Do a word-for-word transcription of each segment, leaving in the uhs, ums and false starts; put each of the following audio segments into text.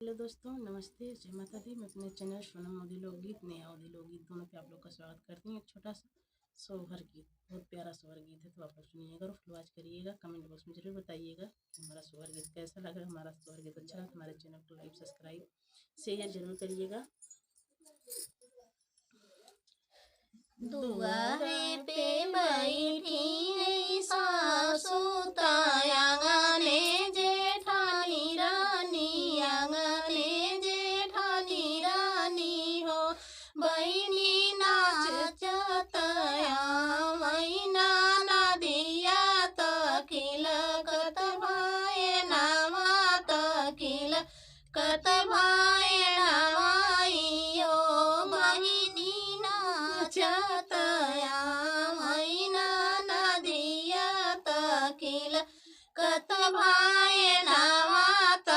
हेलो दोस्तों, नमस्ते, जय माता दी। मैं अपने चैनल सोनम मोदी लोकगीत, नेहा मोदी लोकगीत दोनों पे आप लोग का स्वागत करती हूँ। एक छोटा सा सोहर गीत, बहुत प्यारा सोहर गीत है, तो आप लोग सुनिएगा और फुल वॉच करिएगा। कमेंट बॉक्स में जरूर बताइएगा कि हमारा सोहर गीत कैसा लगा। हमारा सोहर गीत अच्छा लगा तो हमारे चैनल को लाइक, सब्सक्राइब, शेयर जरूर करिएगा। दुआरे पे बैठी है सासू त आंगने जेठानी रानी, आंगने जेठानी रानी हो। बहिनी नाचत आवै ना नदिया त किलकत भएनवा त किल कत भएनवा इहो बहिनी नाचत आवै ना नदिया त किलकत भएनवा त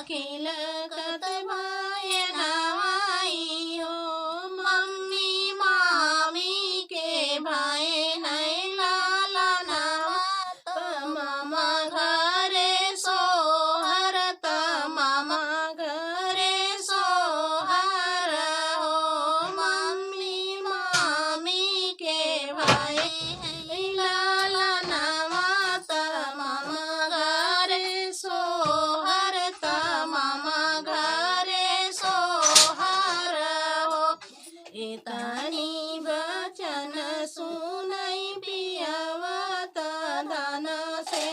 किलकत भएनवा इहो। मम्मी मामी के भएन है लालनवा त मामा घरे सोहर, त मामा घरे सोहर हो। मम्मी मामी के भएन है लालनवा त मामा घरे सोहर, त मामा घरे सोहर हो। एतनी बचन सुनै पियवा त धन से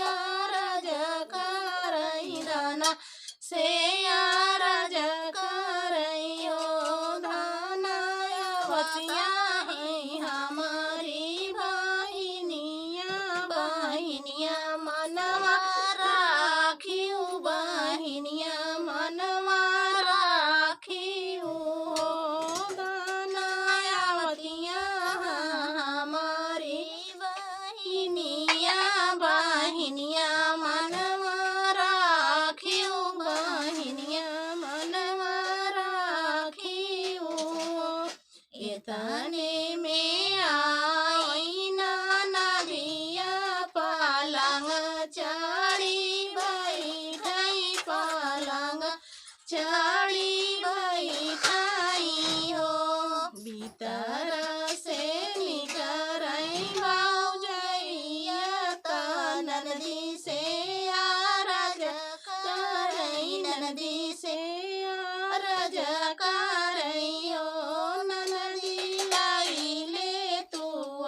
अरज करै, धन से अरज करै हो। धन अवतिया है हमरी बहिनिया, बहिनिया मनवा राखिउ, बहिनिया मनवा राखिउ हो। धन अवतिया हमरी बहिनिया, बहिनिया मनवा राखिउ, बहिनिया मनवा राखिउ हो। एतने में आवै ना नदिया पलंग चढ़ी बैठै, पलंग चढ़ी बैठै हो। भीतर से निकरै भौजैया त ननदी से अरज करै, ननदी से अरज करै हो। ननदी लइले तू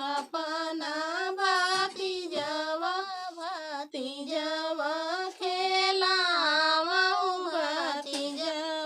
अपना भतीजवा, भतीजवा खेलावउ भतीजवा।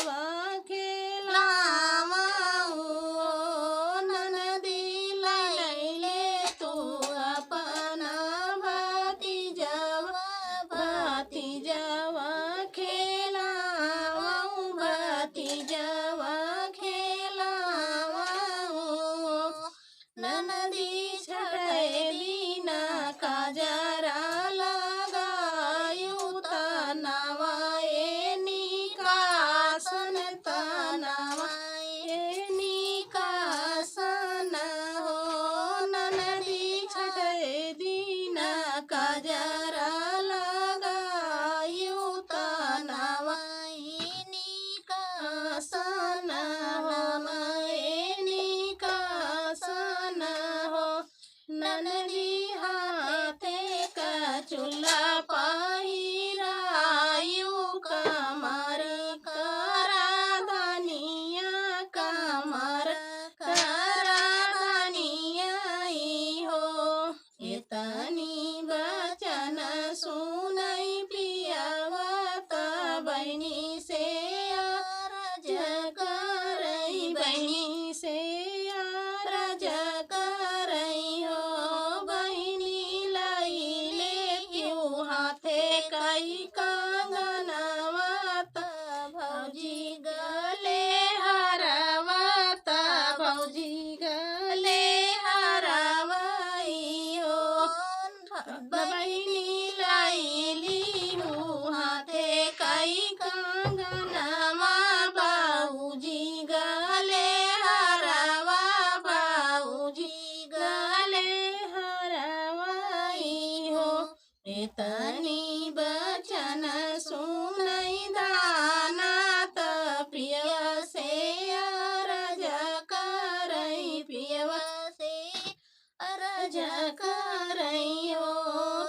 जकरई हो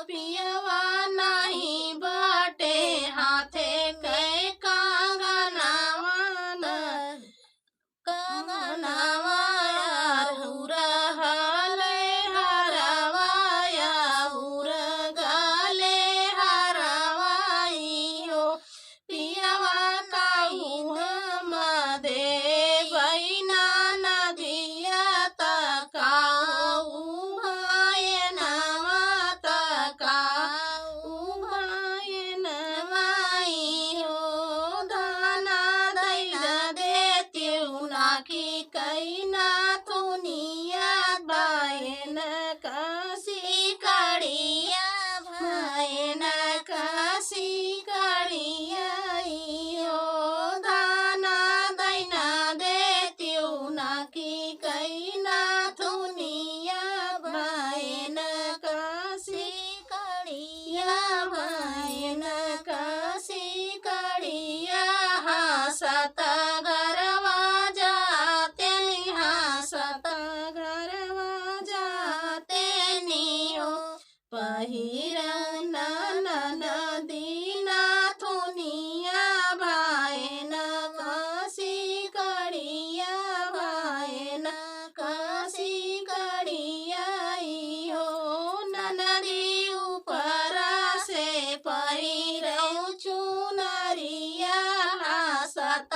पियवा नाही बाटे हाथे के कंगनवा न कंगनवा हुरहले हरवाया हुरगले हरवाई हो पियवा काऊ हम देबै ना नदिया त काऊ भाए नवा त काऊ भाए नवाई हो धाना दैना देत्यू ना कि कैना थुनिया भाए न कासी कड़िया भाए न कासी कड़िया हो धाना दैना देत्यू ना कि कैना थुनिया भाए न कासी कड़िया भाए न कासी कड़िया हँसत घरवा जाते नि हँसत घरवा जाते नि हो पहिरन ननदी ना थुनिया भाए न कासी कड़िया भाए न कासी कड़िया हो ननदी ऊपरा से पहिरौ चुनरिया हँसत